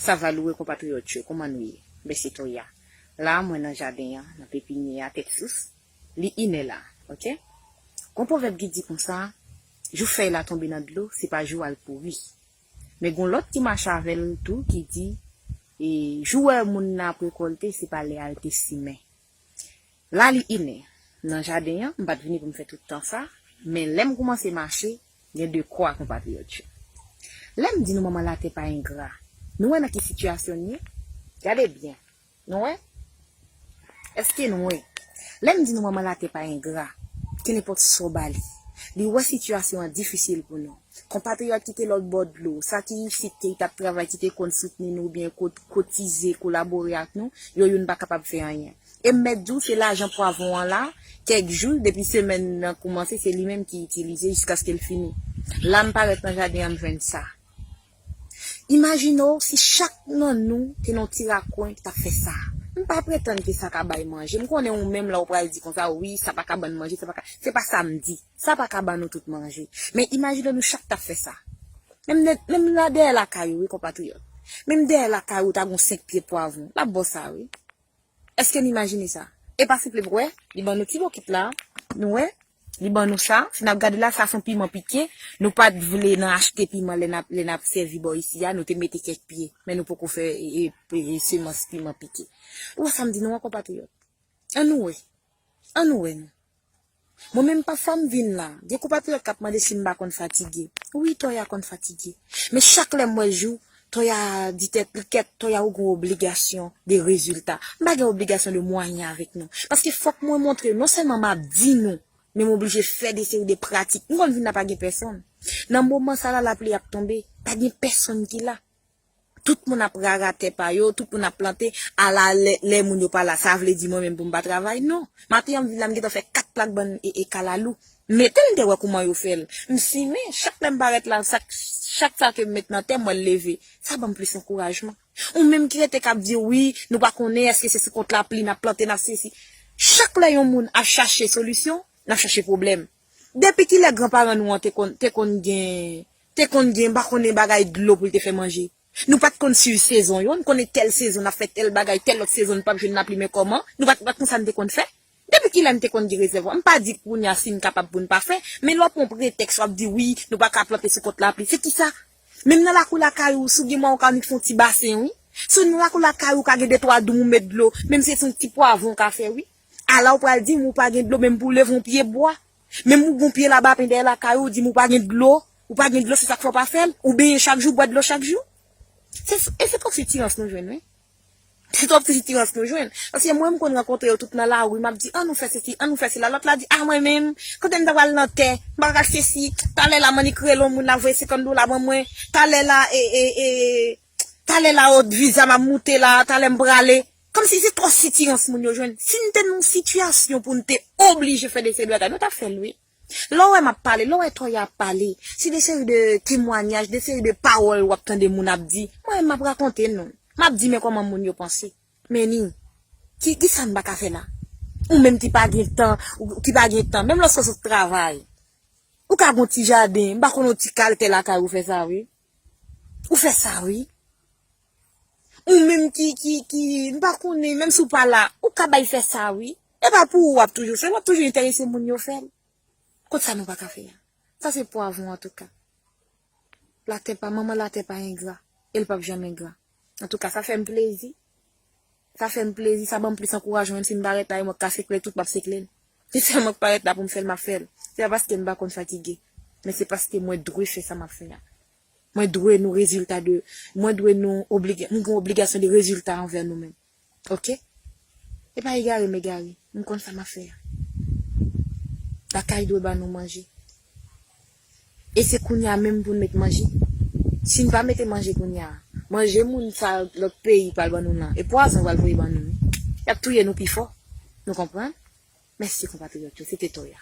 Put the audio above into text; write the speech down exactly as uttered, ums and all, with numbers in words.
Sa va louwe konpatriyòt yo, kòman nou ye? Mèsi Toya. La, mwen nan jaden an, nan pepinye a, tèt sous. Li inè la, oke? Gon pwovèb ki di konsa, jou fèy la tonbe nan dlo, se pa jou al pouri. Men gon lòt ki mache avè l tou ki di, e, jou wè moun nan ap rekòlte, se pa lè al te simen. La li inè. Nan jaden an, m pa t vini pou m fè tout tan sa, men lè m kòmanse mache, gen de kwa konpatriyòt yo. Lè m di nou manman latè pa engra, nou wè nan ki sitiyasyon n ye? Gade byen. Nou wè? Èske nou wè? Lè m di nou manman latè pa engra, kenenpòt sa w ba li, li wè sitiyasyon an difisil pou nou. Konpatriyòt ki te lòt bò dlo, sa ki isit ke t ap travay, ki te konn soutni nou oubyen kot-, kotize, kolabore ak nou, yo youn pa kapab fè anyen. E m mèt di w, se lajan pwavwon an la, kèk jou, depi semèn nan kòmanse, se li menm ki itilize jiskaske l fini. La m parèt nan jaden an, m jwenn sa. Imajine w si chak nan nou te nan yon ti rakwen ki t ap fè sa. M pa pretann ke sa ka bay manje. M konnen ou menm la ou pral di konsa, wi, sa pa ka ban n manje, sa pa ka. Se pa sa m di. Sa pa ka ban nou tout manje. Men imajine nou chak t ap fè sa. Menm, menm la dèyè lakay ou, wi, konpatriyòt. Menm dèyè lakay ou, ta gon senk pye pwavwon. L ap ba w sa, wi. Èske n imajine sa? E pa siple, wè, li ban nou ti bokit la, nou wè, li ban nou sa. Si n ap gade la, sa se yon piman pike. Nou pa t vle nan achte piman lè n ap, lè n ap sèvi bò isi a, nou te mete kèk pye, men nou poko fè, e, e, e, semans piman pike. Ou wè sa m di nou an, konpatriyòt? Ann nou wè. Ann nou wè non. Mwen menm pafwa m vin la, gen konpatriyòt k ap mande si m pa konn fatige. Wi, Toya konn fatige. Men chak lè m wè jou, Toya di tèt li, kèt, Toya ou gen obligasyon de rezilta. M pa gen obligasyon de mwayen avèk nou. Paske fòk mwen montre, non sèlman m ap di nou, men m oblije fè de seri de pratik. M konn vin la pa gen pèsonn. Nan moman sa la, lapli ap tonbe, pa gen pèsonn ki la. Tout moun ap rara tè pa yo, tout moun ap plante, ala lè, lè moun yo pa la, sa vle di mwen menm pou m pa travay? Non. Maten an m vin la, m gentan fè kat plak bann e, e kalalou. Mete l, m te wè kouman yo fè l. M simen, chak lè m parèt la, chak, chak sa ke m met nan tè m, m wè l leve. Sa ban m plis ankourajman. Ou menm ki rete k ap di, wi, nou pa konnen èske se sou kont lapli n ap plante, n ap sesi. Chak lè yon moun ap chache solisyon, n ap chache pwoblèm. Depi kilè granparan nou an te konn, te konn gen, te konn gen, m pa konnen bagay dlo pou l te fè manje? Nou pa t konn swiv sezon yo, n konnen tèl sezon n ap fè tèl bagay, tèl lòt sezon n p ap jwenn lapli, men kòman? Nou pa t, pa t konsa n te konn fè? Depi kilè n te konn gen rezèvwa? M pa di kounye a si n kapab pou n pa fè, men lè w pran pretèks w ap di, wi, nou pa ka plante sou kont lapli, se kisa? Menm nan lakou lakay ou, si w gen mwayen w ka annik fè yon ti basen, wi. Si w nan lakou lakay ou, ou ka gen de twa doum ou met dlo, menm si se yon ti pwavwon w ka fè, wi. Ala w pral di m ou pa gen dlo, menm pou w leve yon pye bwa. Menm ou gon pye labapen dèyè lakay ou, ou di m ou pa gen dlo, ou pa gen dlo, se sa k fè w pa fè l, ou benyen chak jou, bwè dlo chak jou. Se, e se twòp sitirans nou jwenn, wi. Se twòp sitirans nou jwenn. Paske mwen, m konn rankontre yo tout nan lari, m ap di, ann nou fè sesi, ann nou fè sela. Lòt la di, a mwen menm, kote m ta pral nan tè, m pa pral sesi, talè la m annik rele yon moun la voye senkant dola ban mwen, talè la, e, e, e, talè la, o, viza m ap moute la, talè m prale. Kòmsi se twò sitirans moun yo jwenn. Si n te nan yon sitiyasyon pou n te oblije fè de seri de bagay, nou t ap fè l, wi. Lè w wè m ap pale, lè w wè Toya ap pale, se de seri de temwanyaj, de seri de pawòl w ap tande moun ap di. Mwen menm m ap rakonte nou. M ap di men kòman moun yo panse. Men ni, ki, ki sa n pa ka fè la? Ou menm ki pa gen tan, ou ki pa gen tan, menm lòske w sot travay, ou ka gon ti jaden, m pa konnen yon ti kaltè lakay ou fè sa, wi. Ou fè sa, wi. Ou menm ki, ki, ki, m pa konnen, menm si w pa la, ou ka bay fè sa, wi. E pa pou ou w ap toujou fè l, w ap toujou enterese moun yo fè l. Kot sa nou pa ka fè a? Sa se pwavwon antouka. Latè pa, manman latè pa engra, e l p ap janm engra. Antouka, sa fè m plezi. Sa fè m plezi, sa ban m plis ankourajman, menm si m parèt la, e mwen k ka sekle tout, m ap sekle l. Se sèlman k parèt la pou m fè l, m ap fè l. Se pa paske m pa konn fatige, men se paske mwen dwe fè sa m ap fè a. Mwen dwe nou rezilta de, mwen dwe nou obliga-, m gen obligasyon de rezilta anvè nou menm. Oke? E pa egare m egare, m konn sa m ap fè a. Lakay dwe ba nou manje. E se kounye a menm pou n met manje. Si n pa mete manje kounye a, manje moun sa lòt peyi pral ban nou nan. E pwazon yo pral voye ban nou, wi. Y ap touye nou pi fò. Nou konprann? Mèsi konpatriyòt yo, se te Toya.